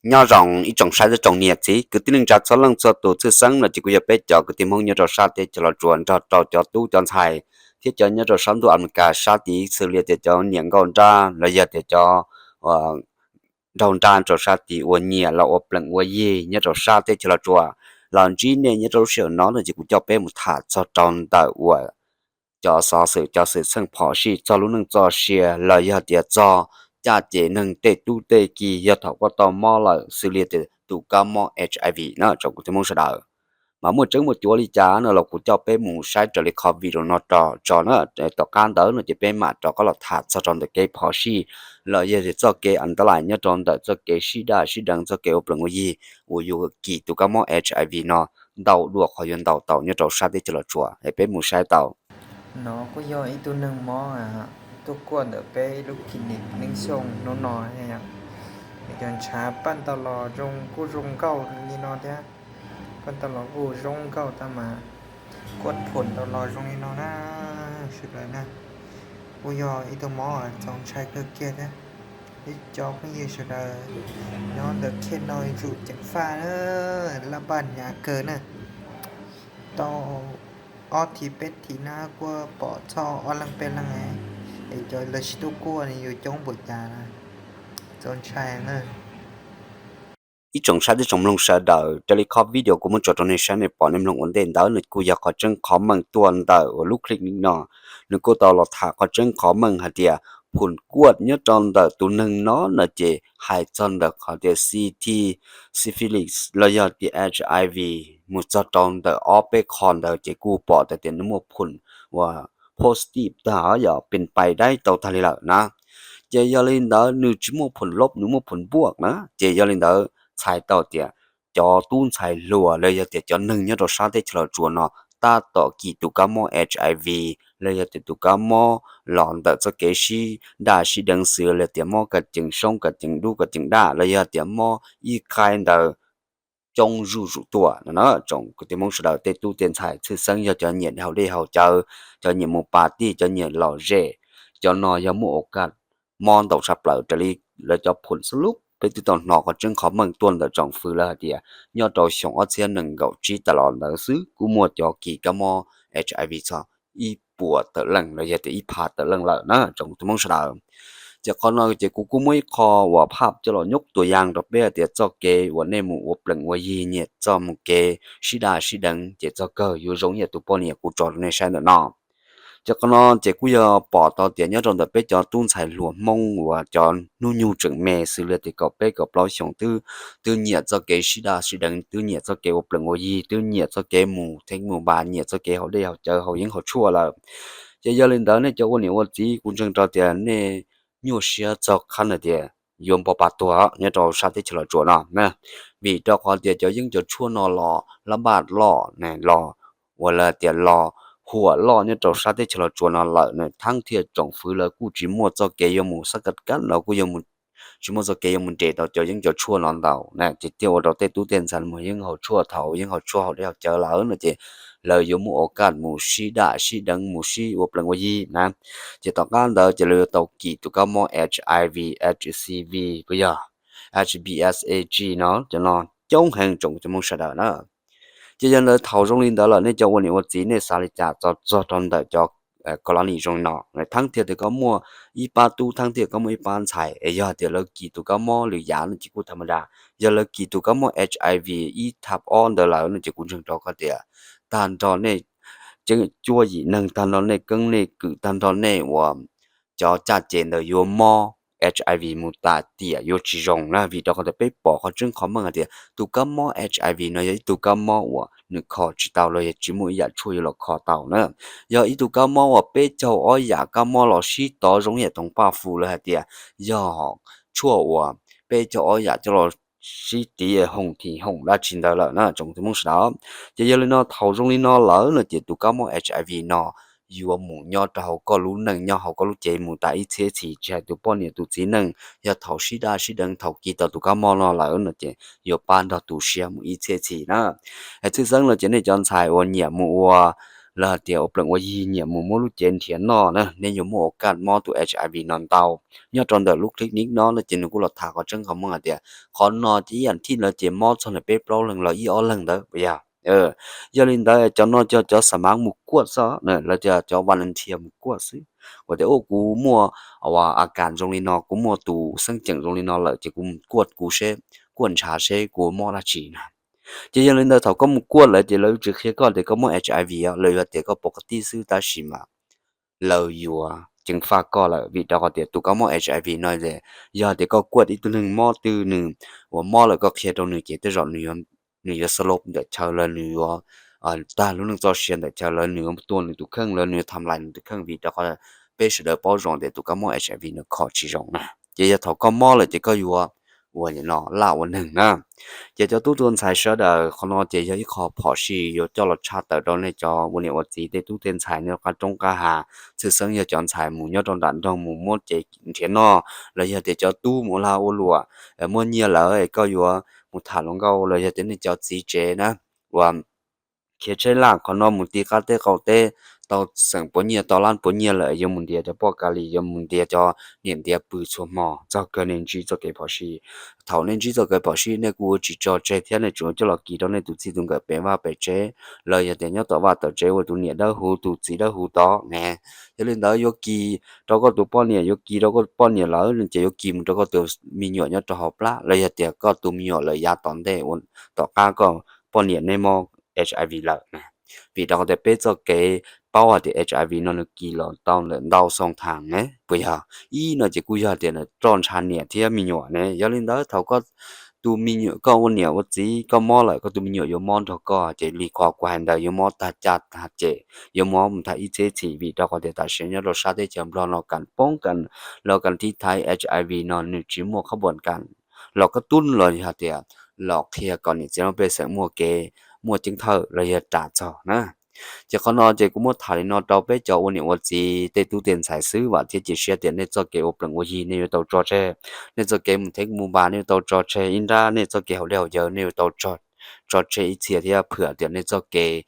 Nyob zoo ib tsoom saib thiab tsoom niam txiv kwv tij neej tsa txhua leej txhua tus, tshwj xeeb no ces kuj yog peb cov kwv tij Hmoob nyob rau sab teb chaws Los Tsuas nrog rau cov tub cov ntxhais thiab cov nyob rau sab ntuj Amelikas sab tid xws li tias cov niam nkauj nrab los yog tias cov nraug nrab rau sab tid uas nyiam los ua plees ua yig nyob rau sab teb chaws Los Tsuas los ntsib nej nyob rau lub sij hawm no no ces kuv coj peb mus tham txog rau ntawm uas cov xov xwm cov xwm txheej phom sij txog lub neej txoj sia los yog tias txog caj ces neeg tej tub tej ki yog thaum koj tau mob lawm xws li tias tus kab mob HIV na tsoom kwv tij Hmoob sawv daws. Mas muaj tseeb muaj cuav li cas no los kuv coj peb mus saib raws li qhov video no rau tso na. Tom qab ntawd no ces peb mam rov qab los tham txog rau ntawm kev phom sij los yog tias txoj kev antalais nyob rau ntawm txoj kev sib daj sib deev txoj kev ua plees ua yig uas yuav kis tus kab mob HIV no ntau dua qhov yuav ntau tau nyob rau sab teb chaws Los Tsuas es peb mus saib tau. No kuj yog ib tug neeg mob tuaj kuaj ntawm peb lub clinic Neeb Xyooj hnub no. Cov ntshav paj tau los zoo kuj zoo nkauj li no thiab. Paj tau los kuj zoo nkauj tab mas kuaj phom tau los zoo li no na. Sawv daws na, kuj yog ib tug mob txaus ntshai kawg kiag thiab. Ib cov phooj ywg sawv daws nyob ntawm khej no yuav tsum ceev faj na, laj paj hnyav kawg na. Tau ob thiv peb thiv na kuaj pom txog ob leeg peb leeg, es cov lawv tsis tuaj kuaj nws yuav coob npaum cas na. Txaus ntshai na. Ib tsoom saib thiab tsoom mloog sawv daws, raws li qhov video kuv muab tso rau nej saib nej pom nej mloog ua ntej ntawd no kuj yog qhov tseeb qhov meej tuaj ntawm uas lub clinic no. Nws kuj tau los tham qhov tseeb qhov meej hais tias phom kuaj nyob rau ntawm tus neeg no no ces hais txog ntawm qhov tias CT, syphilis los yog tias HIV mus txog rau ntawm ob peb qho ntawd ces kuj pom tau tias nws muaj phom uas positive tag yog pes pais daib tau tag li lawm na. Ces yog li ntawd nws tsis muaj phom lob, nws muaj phom npuaj na. Ces yog li ntawd txhais tau tias cov tub ntxhais hluas los yog tias cov neeg nyob rau sab teb chaws Los Tsuas no tab tom kis tus kab mob HIV los yog tias tus kab mob los ntawm txoj kev sib daj sib deev xws li tias mob ka cees soob ka cees dub ka cees daj los yog tias mob ib qai ntawd coob zuj zus tuaj no na. Tsoom kwv tij Hmoob sawv daws tej tub tej ntxhais tshwj xeeb yog cov nyiam haus dej haus cawv, cov nyiam mus pas tij, cov nyiam lom zem, cov no yog muaj ua kaj mob ntau tshaj plaws raws li lawv cov phom xab lub peb twb tau hnov qhov tseeb qhov meej tuaj ntawm tsoom fwv lawv hais tias nyob rau xyoo ob txhiab nees nkaum tsib tas los ntawd xwb kuj muaj cov kis kab mob HIV txog ib puas tawm leej los yog tias ib phav tawm leej lawm na tsoom kwv tij Hmoob sawv daws. Ces qhov no ces kuv kuj muaj ib qho uas phaj coj los nyuj tuas yas rau peb hais tias txoj kev uas nej mus ua plees ua yig nyiam txoj mus kev sib daj sib deev ces txog kawg yuav zoo ib yam tus poj niam kuv tso rau nej saib ntawm no. Ces qhov no ces kuj yog pom tau tias nyob rau ntawm peb cov tub ntxhais hluas Hmoob uas cov hnub nyoog tseem me xws li tias kaum peb kaum plaub xyoos twb, twb nyiam txoj kev sib daj sib deev, twb nyiam txoj kev ua plees ua yig, twb nyiam txoj kev mus theeb mus npas, nyiam txoj kev haus dej haus cawv haus yeeb haus tshuaj lawm. Ces yog li ntawd nej cov ua niam ua txiv kuv ntseeg rau tias nej nyuaj siab txog qhov hais tias yuav npau pa tuag nyob rau sab teb chaws Los Tsuas no na. Vim rau qhov tias cov yeeb cov tshuaj no los lab npaj loj ne los uas lawv tias los huam loj nyob rau sab teb chaws Los Tsuas no lawm na, thaum thiaj tsoom fwv lawv kuj tsis muaj txoj kev yuav mus xab ka kab los kuj yuav tsis muaj txoj kev yuav mus nres tau cov yeeb cov tshuaj no ntau na, ces thiaj ua rau tej tub tej ntxhais mus yeeb haus tshuaj, thaum yeeb haus tshuaj haus dej haus cawv lawm no ces lawv yuav muaj ua kaj mus sib daj sib deev mus sib ua plees ua yig na. Ces tom qab ntawd ces lawv yuav tau kis tus kab mob HIV, HCV, puas yog HBsAg no, cov no coob heev tsoom kwv tij Hmoob sawv daws na. Ces yog ntawd thaum zoo li ntawd lawm nej cov ua niam ua txiv nej xav li cas txog txog rau ntawm cov colony zoo li no, thaum thiaj tias koj muaj ib pab tub, thaum thiaj koj muaj ib pab ntxhais, es yog tias lawv kis tus kab mob lwm yam no ces kuj tham ma das. Yog lawv kis tus kab mob HIV ib thab ob ntawd lawm no ces kuv ntseeg rau koj tias tag nrho nej cuab yim neeg, tag nrho nej keeb nej kwm, tag nrho nej uas cov caj ces ntawd yuav mob HIV mus tas tiam yuav tsis zoo na. Vim rau qhov tias peb pom qhov tseeb qhov meej hais tias tus kab mob HIV no yog ib tug kab mob uas nws kho tsis tau los yog tsis muaj ib yam tshuaj yuav los kho tau na. Yog ib tug kab mob uas peb caug ob yam kab mob los sib tov zoo yam toov paj fu lawv hais tias yog tshuaj uas peb caug ob yam coj los sib tiv hoom thim hoom dab tsi ntawd lawm na tsoom kwv tij Hmoob sawv daws. Ces yog li no thaum zoo li no lawm no ces tus kab mob HIV no yuav mus nyob rau hauv koj lub neej, nyob hauv koj lub cev mus tas ib txhiab txhis, tsis hais tus poj niam tus txiv neej, yog thaum sib daj sib deev thaum kis tau tus kab mob no lawm no ces yuav pab nrog tu siab mus ib txhiab txhis na. Es tshwj xeeb no ces nej cov ntxhais uas nyiam mus ua lawv hais tias ua plees ua yi nyiam mus muab lub cev nrhiav noj na, nej yuav muaj ua kaj mob tus HIV no ntau. Nyob rau ntawm lub clinic no no ces nws kuj los tham qhov tseeb qhov meej hais tias qhov no ces ib yam thiaj li ces mob txog ntawm peb plaub leeg los ib ob leeg ntawd puas yog? Yog li ntawd cov no cov cov xa mav mus kuaj xwb, lawv cov volunteer mus kuaj xwb. Uas tias ua kuv muaj a kas zoo li no, kuv muaj tus xeeb ceem zoo li no lawm ces kuv mus kuaj kuv seb, kuaj ntshav seb kuv mob dab tsi na. Ces yog li ntawd thaum koj mus kuaj lawm ces lawv yuav tsis qhia koj tias koj mob HIV, lawv yuav tias koj pov ka tij xwb tab sis mas lawv yuav ceev faj koj lawm vim rau qhov tias tus koj mob HIV no es yog tias koj kuaj ib tug neeg mob twg nws uas mob lawm koj qhia rau nws ces tej zaum nws yuav xav loj ntawm chaw lawv, nws yuav tag lub neej txoj sia ntawm chaw lawv, nws yuav tua nws tus kheej lawv, nws yuav tham lais nws tus kheej vim rau qhov peb sawv daws paub zoo tias tus koj mob HIV nws kho tsis zoo na. Ces yog thaum koj mob lawm ces koj yuav ua li no laj ua neeg na. Ces cov tub tua ntxhais sawv daws qhov no ces yog ib qho phom sij yuav coj los tshaj tawm rau nej cov ua niam ua txiv tej tub tej ntxhais nyob qab roob qab hav, tshwj xeeb yog cov ntxhais mus nyob rau nram nroog mus muab cev nrhiav noj los yog tias cov tub mus ua lag ua luam muaj nyiaj lawm es koj yuav mus tham hluas nkauj los yog tias nej cov txiv tsev na uas khiav tsheb laj qhov no mus ti qab teb qaum teb tau xeem puav nyiaj tau lab puav nyiaj lawm yuav mus ntiav cov poj ka li, yuav mus ntiav cov niam ntiav pw txhua hmo, txog kawg nej ntsib txoj kev phom sij. Thaum nej ntsib txoj kev phom sij nej kuj ua tsis tso tseg thiab nej tsuas coj los kis rau nej tus txij tus nkawm pem vaj pem tsev los yog tias nyob tom vaj tom tsev ua tus niam dawb huv tus txiv dawb huv tod ne. Yog li ntawd yuav kis rau koj tus poj niam, yuav kis rau koj poj niam lawm ces yuav kis mus rau koj tus me nyuam nyob rau hauv plab los yog tias koj tus me nyuam lawm yav tom ntej uas tom qab koj poj niam nej mob HIV lawm na. Vim rau qhov tias peb txoj kev paub hais tias HIV no nws kis los tau lawm ntau xoo thav ne, puas yog? Ib no ces kuj yog tias nws roj ntsha niam thiab me nyuam ne. Yog li ntawd thaum koj tus me nyuam koj ua niam ua txiv koj mob lawm koj tus me nyuam yuav mob nrog koj, ces li qhov kuv hais ntawd yuav mob tag caj tag cem, yuav mob mus tag ib txhiab txhis vim rau qhov tias tam sim nyob rau sab teb chaws Nplog no kam poob kam los kam tiv thaiv HIV no nws tsis muaj qhob puas kam los koj tub los yog tias los qhia kom niam txiv lub pej xeem muaj kev muaj ceeb thawj los yog ras txog na. Ces qhov no ces kuv muab tham li no rau peb cov ua niam ua txiv tej tub tej ntxhais xwb vam thiab cia siab tias nej txoj kev ua plees ua yi nej yuav tau tso tseg, nej txoj kev mus theeb mus npas nej yuav tau tso tseg, ib nrab nej txoj kev haus dej haus cawv nej yuav tau tso tseg ib txhia thiab phwm tias nej txoj kev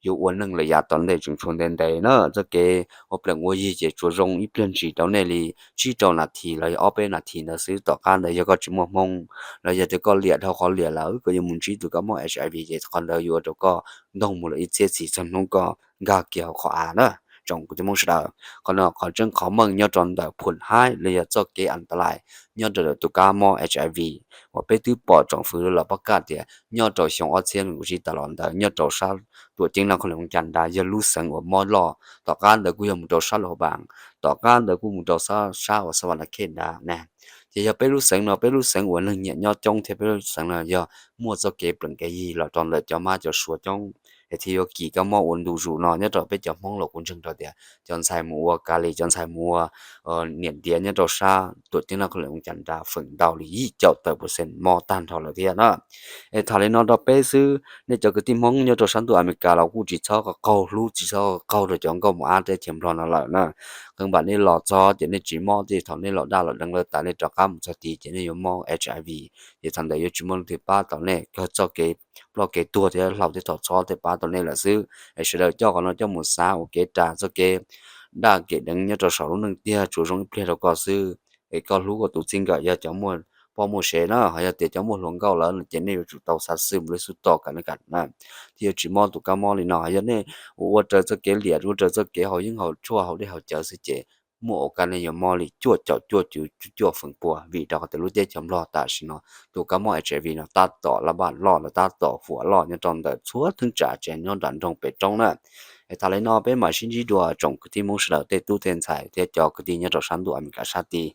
yuav ua neej lawm yav tom ntej tseem tshuav ntev ntev na. Txoj kev ua plees ua yi ces tsuas zoo ib pliag ntsis rau nej li tsib rau nas this los yog ob peb nas this ntawd xwb. Tom qab ntawd yog koj tsis muaj hmoo los yog tias koj liam dhau qhov liam lawm koj yuav mus ntsib tus koj mob HIV ces qhov ntawd yuav ua rau koj ntoog mus lawm ib txhiab txhis txog hnub koj nkag kiag hauv qhov av na. Tsoom kwv tij Hmoob sawv daws, qhov no qhov tseeb qhov meej nyob rau ntawm Phum Haib los yog txoj kev an ta lais nyob rau ntawm tus kab mob HIV uas peb twb pom tsoom fwv los pab kaj tias nyob rau xyoo ob txhiab nees nkaum tsib tas los ntawd nyob rau sab tuam ceeb Naj Khoos Leem Cas Nras yog lub xeev uas mob loj, tom qab ntawd kuj yog mus rau sab Luam Pam, tom qab ntawd kuj mus rau sab uas Xas Vas Nas Khej Nras na. Ces yog peb lub xeev no peb lub xeev uas neeg nyiam nyob coob thiab peb lub xeev no yog muaj txoj kev plees kev yi los rau ntawm cov mab cov suav coob, es thiaj yuav kis kab mob ua ntu zus no. Nyob rau peb cov Hmoob los kuv ntseeg rau tias cov ntxhais mus ua ka li, cov ntxhais mus ua niam ntiav nyob rau sab tuam ceeb Naj Khoos Leem Cas Nras feem ntau li yim caum tawm percent mob tag nrho lawm thiab na. Es tham li no rau peb xwb, nej cov kwv tij Hmoob nyob rau sab ntuj Amelikas los kuj tsis txhob qaug hlub tsis txhob qaug rau cov nkauj mos ab teb chaws Nplog no lawm na. Qee npam nej los txog ces nej tsis mob, ces thaum nej los daj los deev lawm tas nej rov qab mus txog tid ces nej yuav mob HIV, ces thaum ntawd yuav tsis muaj leej twg pab tau nej, kawg txoj kev ploj kev tuag thiab hlau thiab thaum txhob thiaj pab tau nej lawm xwb. Es sawv daws coj qhov no coj mus xav ua kev ras txoj kev daj kev deev nyob rau saum lub neej tiag tsuas zoo ib pliag rau koj xwb. Es koj hlub koj tus txij nkawm, yog cov muaj poj muaj sev na, ho yog tias cov muaj hluas nkauj lawm no ces nej yuav tsum tau xav xwb mus lub xub tos kam nej kam na, thiaj yuav tsis mob tus kab mob li no. Yog nej ua ua raws txoj kev liam, ua raws txoj kev haus yeeb haus tshuaj haus dej haus cawv xwb ces muaj ua kaj nej yuav mob li cuaj caum cuaj cuv cuaj feem pua, vim rau qhov tias lub teb chaws Nplog tam sim no tus kab mob HIV no tab tom laj npaj loj los tab tom huam loj nyob rau ntawm txhua thwv tsam tsev nyob nram nroog pem roob na. Es tham li no peb mam sib ntsib dua tsoom kwv tij Hmoob sawv daws tej tub tej ntxhais thiab cov kwv tij nyob rau sab ntuj Amelikas sab tid.